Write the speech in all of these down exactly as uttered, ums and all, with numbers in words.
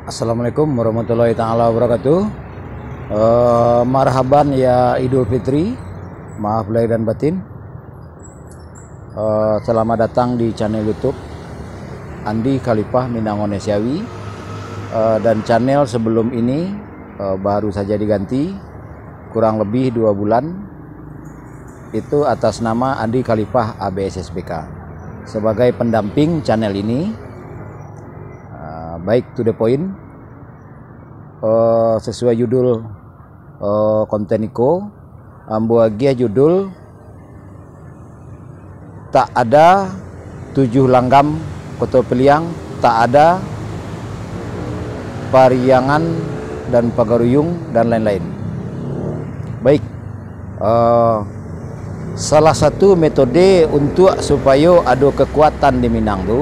Assalamualaikum warahmatullahi taala wabarakatuh. Eh, marhaban ya Idul Fitri. Maaf lahir dan batin. Eh, selamat datang di channel YouTube Andi Khalifah Minang Onesiawi. Eh, dan channel sebelum ini, eh, baru saja diganti, kurang lebih dua bulan, itu atas nama Andi Khalifah A B S S B K. Sebagai pendamping channel ini, eh, baik to the point, eh, sesuai judul, eh, konten iko, ambo agiah judul, tak ada tujuh langgam Koto Piliang, tak ada Pariangan dan Pagaruyung, dan lain-lain. Baik, eh, salah satu metode untuk supayo ado kekuatan di Minang tu,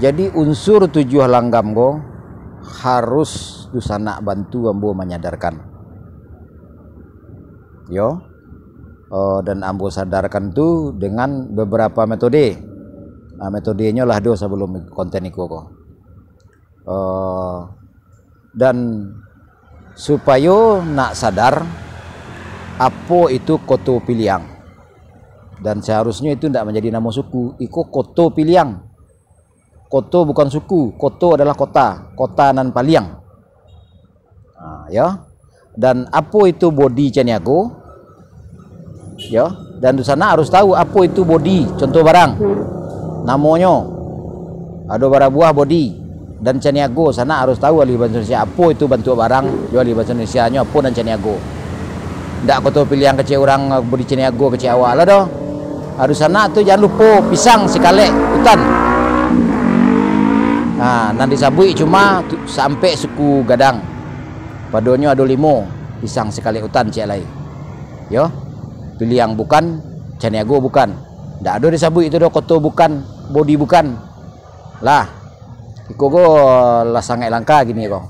jadi unsur tujuah langgam ko harus dunsanak bantu ambo manyadarkan. Yo. Eh, dan ambo sadarkan tu dengan beberapa metode. Nah, metodenyo lah do sabalum konten iko ko. Eh, dan supayo nak sadar apo itu Koto Piliang. Dan seharusnyo itu ndak manjadi namo suku. Iko Koto Piliang. Koto bukan suku, koto adalah kota, kota nan paliang. Ha, yo. Dan apo itu bodi Caniago? Yo, dan dunsanak harus tahu apo itu bodi, contoh barang. Namonyo, ado bara buah bodi. Dan Caniago, sanak harus tahu ahli bahasa Indonesia apo itu bantuak barang, jo ahli bahasa Indonesianyo apo nan Caniago. Ndak Koto Piliang kecek urang, bodi Caniago kecek awak lah doh. Harus sanak tu jangan lupo, pisang sikalek utan. Ha, nan disabuik cuma tu, sampek suku gadang. Padonyo ado limo, pisang sikalek utan ciek lai. Yo, Piliang bukan, Caniago bukan. Ndak ado disabuik itu doh, koto bukan, bodi bukan. Lah, iko ko lah sangaik langka kini ko.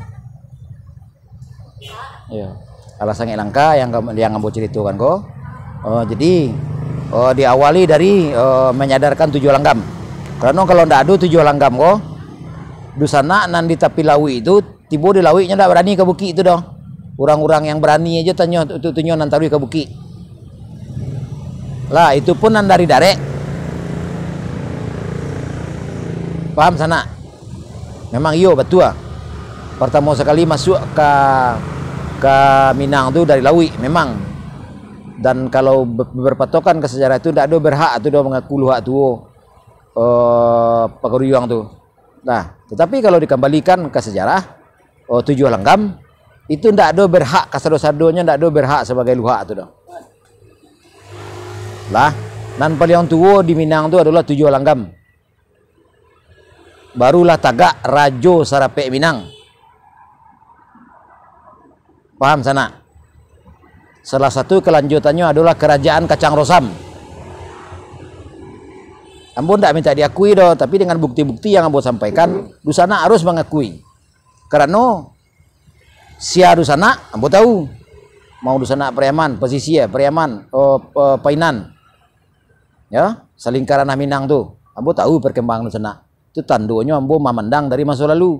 Iyo. Alah sangaik langka yang, yang ambo caritokan ko. Oh, jadi, oh, diawali dari, oh, manyadarkan tujuah langgam. Karano kalau ndak ado tujuah langgam ko, dunsanak nan di tapi lauik tu, tibo di lauik nyo ndak barani ka bukik tu doh. Urang-urang yang barani ajo tanyo tu, tu, tu nyo nan taruih ka bukik. Lah, itu pun nan dari darek. Paham sanak? Memang iyo, batua. Partamo sakali masuak ka, ka Minang tu dari lauik, memang. Dan kalau be-, berpatokan ka sejarah tu, ndak ado berhak tu doh mangaku luhak tuo, eh, Pagaruyuang tu. Nah, tetapi kalau dikambalikan ka sejarah, oh, tujuah langgam, itu ndak ado berhak, kasado-sadonyo ndak ado berhak sabagai luhak tu doh. Lah, nan paliang tuo di Minang tu adolah tujuah langgam. Barulah tagak Rajo Sarapek Minang. Paham sanak? Salah satu kalanjutannyo adolah Karajaan Kacang Rosam. Ambo ndak mintak diakui doh, tapi dengan bukti-bukti yang ambo sampaikan, dunsanak harus mangakui. Karano sia dunsanak, ambo tahu. Mau dunsanak Pariaman, Pasisia, Pariaman, oh, eh, Painan. Yo, salingkaran Minang tu. Ambo tahu perkembangan dunsanak. Tu tandonyo ambo mamandang dari maso lalu.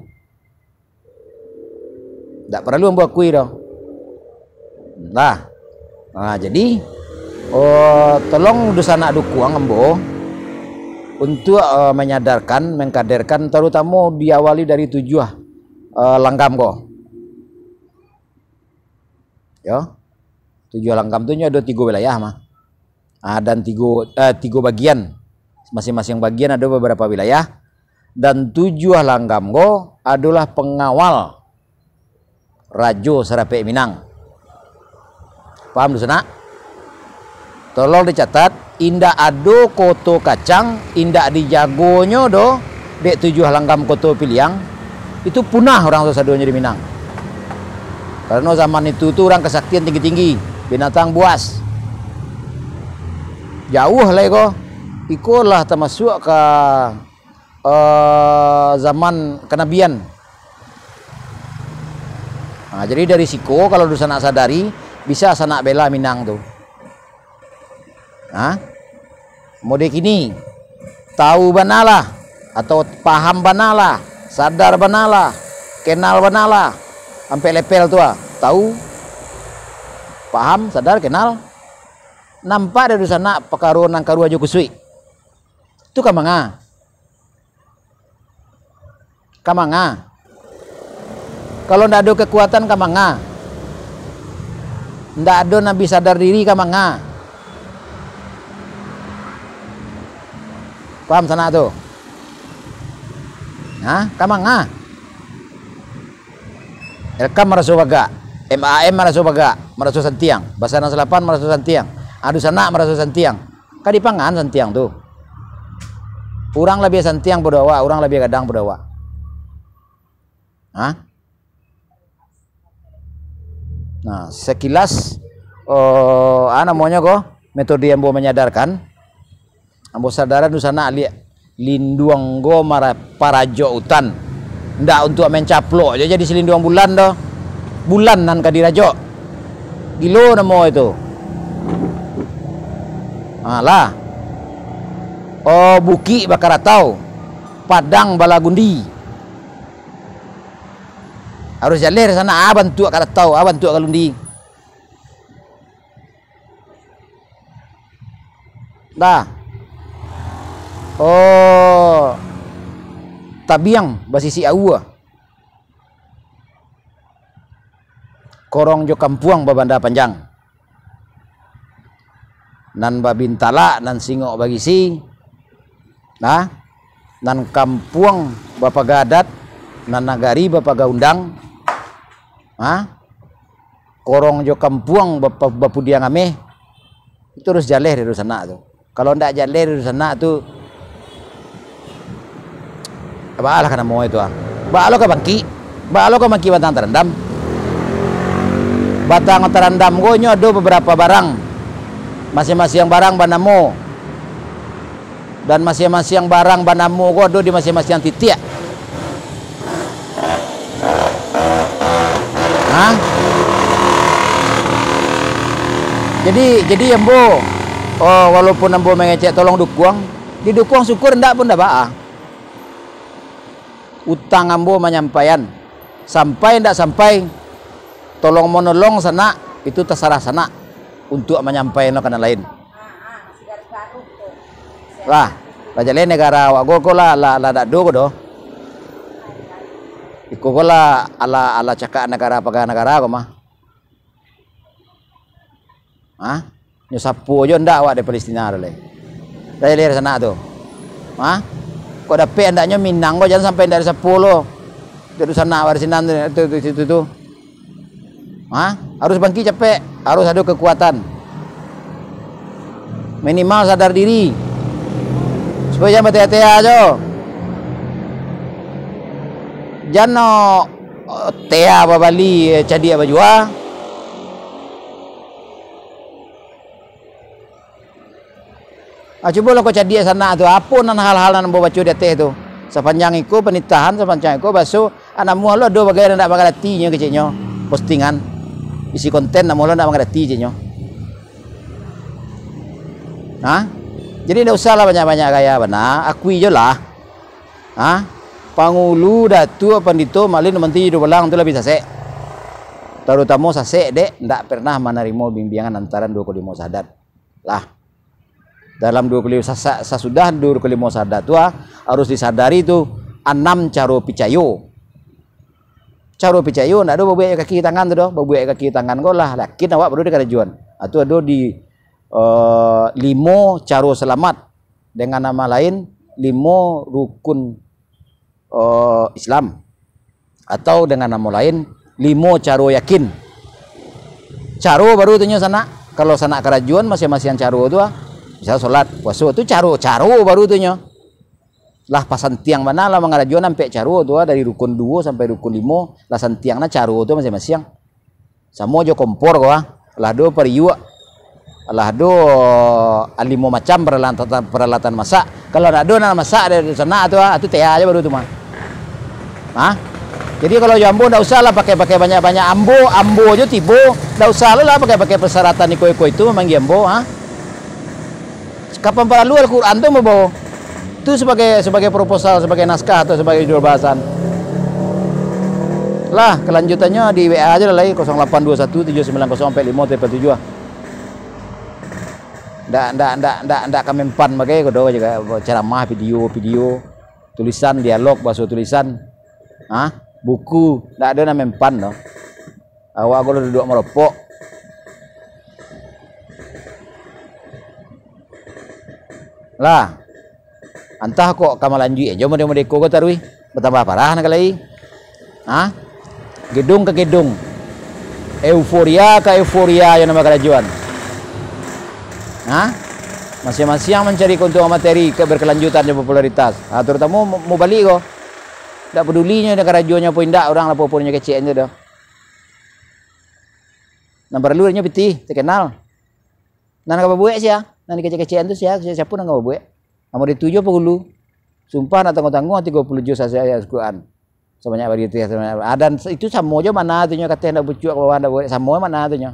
Ndak paralu ambo akui doh. Lah. Nah, jadi, oh, tolong dunsanak dukuang ambo untuk, eh, manyadarkan, mengkaderkan, tarutamo diawali dari tujuah, eh, langgam ko. Yo. Tujuah langgam tu nyo ado tigo wilayah mah. Ah, dan tigo, eh, tigo bagian. Masing-masing bagian ado beberapa wilayah. Dan tujuah langgam ko adolah pengawal Rajo Sarapek Minang. Paham dunsanak? Tolong dicatat, indak ado Koto Kacang, indak dijagonyo doh dek tujuah langgam Koto Piliang, itu punah urang sadonyo di Minang. Karano zaman itu tu urang kasaktian tinggi-tinggi, binatang buas. Jauah lai ko. Iko lah tamasuak ka, eh, zaman kanabian. Nah, jadi dari siko, kalau dunsanak sadari, bisa sanak bela Minang tu. Nah, mode kini, tahu bana lah, atau paham bana lah, Sadar bana lah, kenal bana lah. Ampek level tu ah. Tahu, paham, sadar, kenal. Nampak dari sanak pakaro nan karuah jo kusuik. Tu ka manga? Ka manga? Kalau ndak ado kekuatan, ka manga? Ndak ado nan bi sadar diri, ka manga? Paham sanak tu? Ha? Ka manga? L K A M maraso bagak, M A M maraso bagak, maraso santiang, Basarnas Salapan maraso santiang, Dunsanak maraso santiang. Ka dipangan santiang tu. Urang labiah santiang pado awak, urang labiah gadang pado awak. Ha? Nah, sakilas, eh, ah, namonyo ko, metode ambo manyadarkan, ambo sadaran dunsanak liak linduang ko mara-, parajok utan. Ndak untuak main caplok jo jadi si linduang bulan doh. Bulan nan ka dirajok. Gilo namo itu. Ha, lah. Oh, bukik bakaratau, padang balagundi. Harus jaleh di sanak, ah, bantuak karatau, ah, bantuak galundi. Dah. Oh, tabiang basisik aua. Korong jo kampuang babanda panjang. Nan babintalak, nan singok bagisi, nah, nan kampuang bapaga adat, nan nagari bapaga undang, nah, korong jo kampuang bapa-, bapudiang ameh, itu harus jaleh dari sanak tu. Kalau ndak jaleh dari sanak tu, baalah ka namo itu ah. Baa lo ka bangkik, baa lo ka bangkik batang tarandam. Batang tarandam ko nyo ado babarapo barang. Masiang-masiang barang banamo. Dan masiang-masiang barang banamo ko ado di masiang-masiang titiak. Ha? Jadi, jadi ambo, oh, walaupun ambo mangecek tolong dukuang, didukuang syukur, ndak pun ndak baa. Utang ambo manyampaian. Sampai ndak sampai, tolong manolong sanak, itu tasarah sanak untuak manyampaian ka nan lain. Lah, lah jaleh nagara awak ko, ko lah, lah, lah dak ado ko doh. Iko ko lah alah, alah cakak nagara paga nagara ko mah. Hah? Nyo sapo jo ndak awak dari Palestina tu lai. Lah jaleh sanak tu. Hah? Kok dapek andaknyo Minang ko, jan sampai ndak disapo lo. Itu sanak awak di sinan tu, tu, tu, situ tu. Ha? Harus bangkik capek, harus ado kekuatan. Minimal sadar diri. Supayo jan batea-tea jo. Jan no, eh, tea babali, eh, cadiak bajua. Ah, cubo lo kau cadiak sanak tu, apo nan hal-hal nan ambo baco di ateh tu. Sapanjang iko panitahan, sapanjang iko baso, ah, namuah lo ado bagai nan ndak mangarati nyo keceknyo. Postingan, isi konten namuah lo ndak mangarati keceknyo. Ha? Jadi ndak usahlah banyak-banyak gaya bana, akui jo lah. Ha? Pangulu, datuak, pandito, malin, manti, dubalang tu labiah sasek. Tarutamo sasek dek ndak pernah manarimo bimbiangan lantaran duo kalimo sahadat. Lah. Dalam duo kalimo sasa-, sasudah duo kalimo sahadat tu, ah, harus disadari tu anam caro picayo. Caro picayo ndak ado babuek kaki tangan tu doh, babuek kaki tangan ko lah yakin awak baru dikarajoan. Ah, tu ado di, eh, limo caro salamat, dengan nama lain limo rukun eh, Islam. Atau dengan namo lain, limo caro yakin. Caro baru tu nyo sanak. Kalau sanak karajoan masiang-masiang caro tu, ah, misal solat, puaso, tu caro, caro baru tu nyo. Lah pasantiang bana lah mangarajoan ampek caro tu, ah, dari rukun duo sampai rukun limo, lah santiang nah caro tu masiang-masiang. Samo jo kompor ko, ah. Alah do pariuak. Alah do, ah, limo macam paralatan, paralatan masak. Kalau ndak ado nan masak dari sanak tu, ah, tu tea aja baru tu mah. Ha? Jadi kalau jo ambo ndak usah lah pakai-pakai banyak-banyak. Ambo, ambo jo tibo, ndak usah lah pakai-pakai persyaratan iko-iko itu mamanggia ambo, ha? Kapan paralu Al-Quran tu ambo bawa. Itu sabagai, sabagai proposal, sabagai naskah atau sabagai judul bahasan. Lah, kalanjutannyo di W A ajo lah lai, kosong lapan duo satu tujuh sambilan kosong ampek limo triple tujuh. Ndak, ndak, ndak, ndak, ndak ka mempan bagai ko do, ceramah, video, video, tulisan, dialog, bahaso tulisan. Ha? Buku, ndak ado nan mempan do. Awak ko lah duduak marapok. Lah, antah kok ka malanjuik ajo mode-mode ko, ko taruih, batambah parah nan ka lai. Ha? Gedung ka gedung. Euforia ka euforia yang namo karajoan. Ha? Masiang-masiang mancari keuntungan materi ka berkelanjutan jo popularitas. Ha, terutamo mu-, mubalik ko. Ndak padulinyo dengan karajonyo apo indak, urang lah popo nyo kecek nyo doh. Nan paralu inyo pitih, terkenal. Nan ka babuek sia? Nan dikecek-kecekan tu sia? Sia-, siapo nan ka babuek? Amun itu jo pagulu. Sumpah nak tangguang-tangguang tigo puluh juz saja ayat Al-Quran. Sabanyak bagi itu ya, sabanyak. Ah, dan itu samo jo mana tu nyo, kateh ndak bucuak ka bawah, ndak buek, samo mana tu nyo.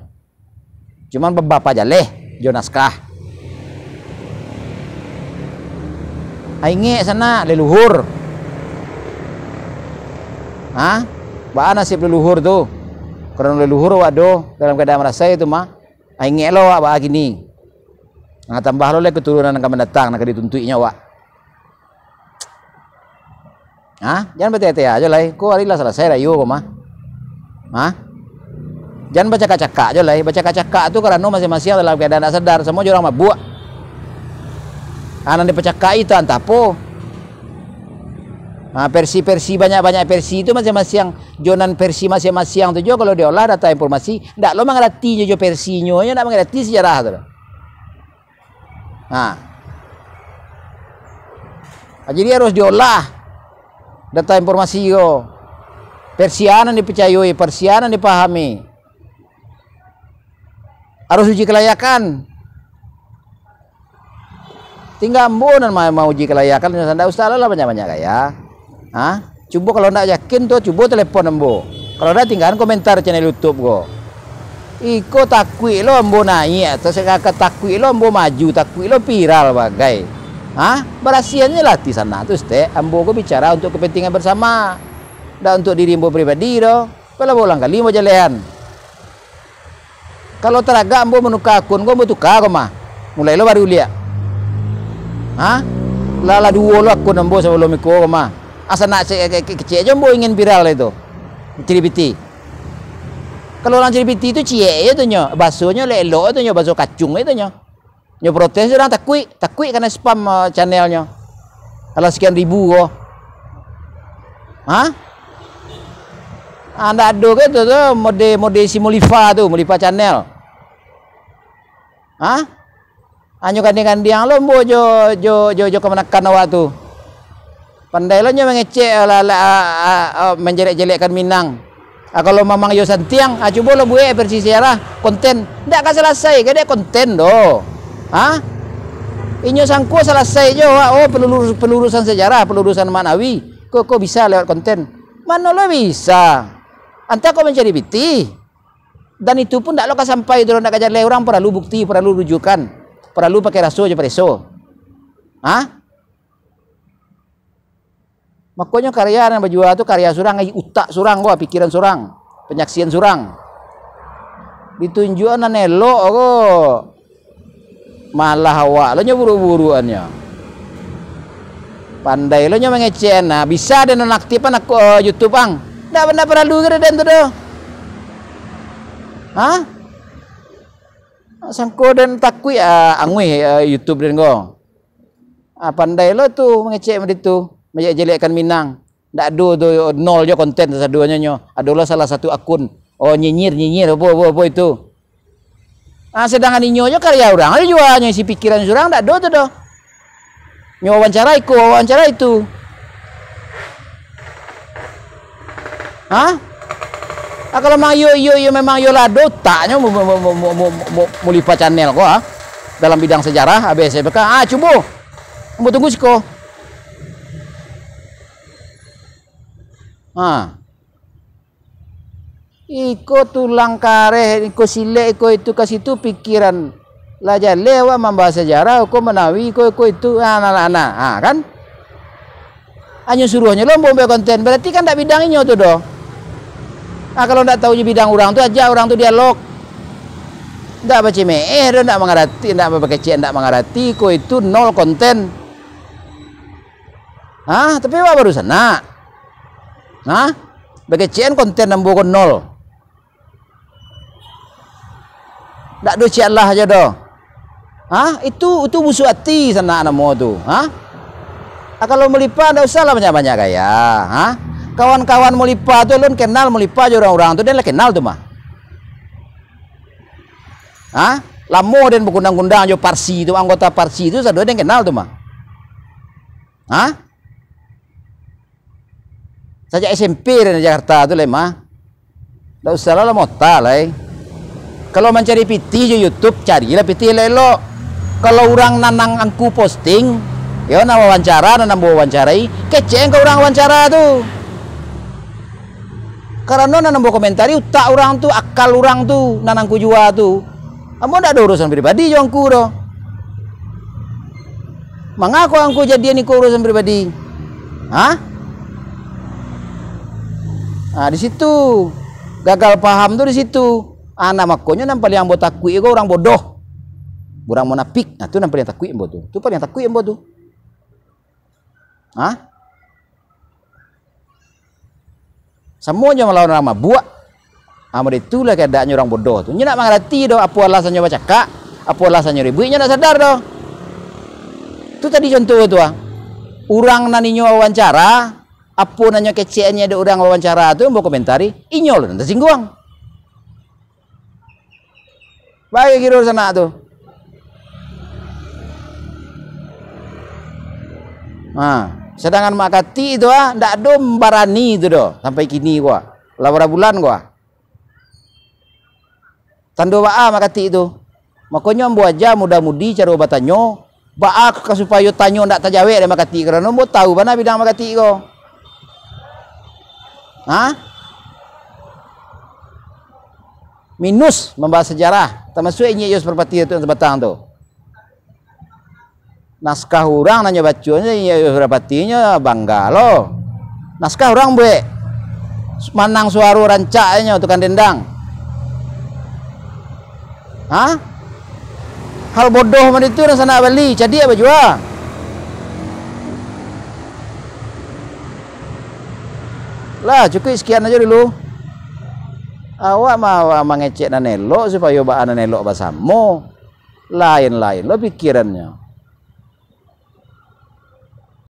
Cuman babapa jaleh jo naskah. Ai ingek sanak, leluhur. Ha? Baa nasib leluhur tu? Karano leluhur awak do dalam keadaan marasai tu mah. Ai ingek lo awak baa kini. Nah, tambah lo lai keturunan nan ka mandatang, nan ka dituntuiknyo awak. Ha? Jan batea-tea ajo lai. Ko ari lah salasai rayo ko mah. Ha? Jan bacakak-cakak ajo lai. Bacakak-cakak tu karano masiang-masiang dalam keadaan ndak sadar. Samo jo urang mabuak. Ha, nan dipacakak-i tu antah apo. Ha, versi-versi, banyak-banyak versi tu masiang-masiang. Jo nan versi masiang-masiang tu jo kalau diolah data informasi, ndak lo mangarati jo, jo versinyo, nyo ndak mangarati sejarah tu. Nah. Jadi harus diolah data informasi ko. Versi a nan dipicayoi, versi a nan dipahami. Harus uji kelayakan. Tingga ambo nan ma-, mauji kalayakan, ndak usah lah banyak-banyak gaya. Ha? Cubo kalau ndak yakin tu, cubo telepon ambo. Kalau ndak, tinggakan komentar channel YouTube ko. Iko takuik lo ambo naiak, atau sakaka takuik lo ambo maju, takuik lo viral bagai. Ha? Barasiahnyo lah ati sanak tu, Stek. Ambo ko bicara untuk kepentingan bersama. Ndak untuk diri ambo pribadi doh. Kalau baulang kali ambo jalehan. Kalau taragak ambo manuka akun ko, ambo tuka ko mah. Mulai lo baru liak. Ha? Lah, lah duo lo akun ambo sabalum iko ko mah. Asa nak cek, cek, cek, cek jo ambo ingin viral itu. Mancilibiti. Kalau urang cilibiti tu ciek je tu nyo. Basonyo elok-elok tu nyo, baso kacung je tu nyo. Nyo protes urang takuik, takuik kanai spam, eh, channelnyo. Alah sekian ribu ko. Ha? Ah, ndak ado ke tu, tu, mode, mode si Mulifa tu, Mulifa Channel. Ha? Hanyo kandiang-kandiang lo ambo jo, jo, jo, jo kamanakan awak tu. Pandai lo nyo mangecek, alah, alah, ah, ah, ah, manjelek-jelekkan Minang. Ah, kalau mamang iyo santiang, ah, cubo lo buek versi sejarah, konten. Ndak ka salasai ka dek konten doh. Ha? Inyo sangko salasai jo, ah, oh, pelurus-, pelurusan sejarah, pelurusan maknawi. Ko, ko bisa lewat konten. Mano lo bisa? Antah ko mancari pitih. Dan itu pun ndak lo ka sampai tu, ndak ka jaleh. Urang paralu bukti, paralu rujukan, paralu pakai raso jo pareso. Ha? Makonyo karya nan bajua tu karya surang, ai utak surang ko, pikiran surang, panyaksian surang. Ditunjuakan nan elok ko. Malah awak lo nyo buruk-burukan nyo. Pandai lo nyo mangecek, nah, bisa den nonaktifan aku, eh, YouTube ang. Ndak, ndak paralu ka den tu doh. Ha? Sangko den takuik, ah, anguih, eh, YouTube den ko. Ah, pandai lo tu mangecek mode tu, majelek-jelekkan Minang. Ndak ado tu, nol jo konten sasadonyo nyo. Adolah salah satu akun. Oh, nyinyir, nyinyir, apo, apo, apo itu. Ah, sedangkan inyo jo karya urang, ado jua nyo isi pikiran surang, ndak ado tu doh. Nyo wawancara iko, wawancara itu. Ha? Ah, kalau mang iyo, iyo, iyo memang iyo lah ado utaknyo mu-, mu-, Mulifa Channel ko, ha? Dalam bidang sejarah, A B S F K. Ah, cubo. Ambo tunggu siko. Ha. Iko tulang kareh, iko silek, iko itu ka situ pikiran. Lah jaleh awak mambahas sejarah, iko Manawi, iko, iko itu. Ah, nah, nah, nah. Ah, kan? Anyo suruahnyo lo ambo buek konten, barati kan ndak bidang inyo tu doh. Ah, kalau ndak tahu jo bidang urang tu, ajak urang tu dialog. Ndak bacemeeh doh, ndak mangarati, ndak bakecek, ndak mangarati, ko itu nol konten. Hah? Tapi awak baru sanak. Hah? Bakecek an konten ambo ko nol. Ndak ado ciek alah ajo doh. Ha? Itu, itu busuak ati sanak namo tu. Ha? Ah, kalau Mulipa, ndak usahlah banyak-banyak gaya. Ha? Kawan-kawan Mulipa tu, alun kenal Mulipa jo urang-urang tu, den lah kenal tu mah. Ha? Lamo den bakundang-kundang jo Parsi tu, anggota Parsi tu, sado den kenal tu mah. Ha? Sajak S M P dari Jakarta tu lai mah. Ndak usahlah lah mota lai. Kalau mancari pitih jo YouTube, carilah pitih elok-elok. Kalau urang nan angku posting, yo, nan wawancara, nan ambo wawancarai, kecek ka urang wawancara tu. Karano nan ambo komentari utak urang tu, akal urang tu, nan angku jua tu. Ambo ndak ado urusan pribadi jo angku doh. Mangako angku jadian iko urusan pribadi? Hah? Ah, di situ. Gagal paham tu di situ. Ah, nah, makonyo nan paliang ambo takuik ko urang bodoh. Urang munafik. Nah, tu nan paliang takuik ambo tu. Tu paliang takuik ambo tu. Hah? Samo jo malawan urang mabuak. Ah, model itulah keadaannyo urang bodoh tu. Inyo ndak mangarati doh apo alasannyo bacakak, apo alasannyo ribuik, inyo ndak sadar doh. Tu tadi contoh tu ah. Urang nan inyo wawancara, apo nan inyo kecek an dek urang wawancara tu, ambo komentari, inyo lo nan tasingguang. Bagai kiro sanak tu. Ha, sadangkan Mak Katik tu ah, ndak ado barani tu doh, sampai kini ko ah. Lah bara bulan ko ah. Tando baa Mak Katik tu. Makonyo ambo aja muda-mudi caro batanyo, baa ka supayo tanyo ndak tajawek dek Mak Katik, karano ambo tahu bana bidang Mak Katik ko. Ha? Minus mambahas sajarah, tamasuak Inyiak Yos Parpatiah tu nan sabatang tu. Naskah urang nan nyo baco, Inyiak Yos Parpatiah nyo bangga lo. Naskah urang buek, manang suaro rancak nyo tukang dendang. Ha? Hal bodoh macam itu nan sanak bali, cadiak bajua. Lah, cukuik sekian aja dulu. Awak ma-, ma-, mangecek nan elok supayo baa nan elok basamo. Lain-lain lo pikirannyo.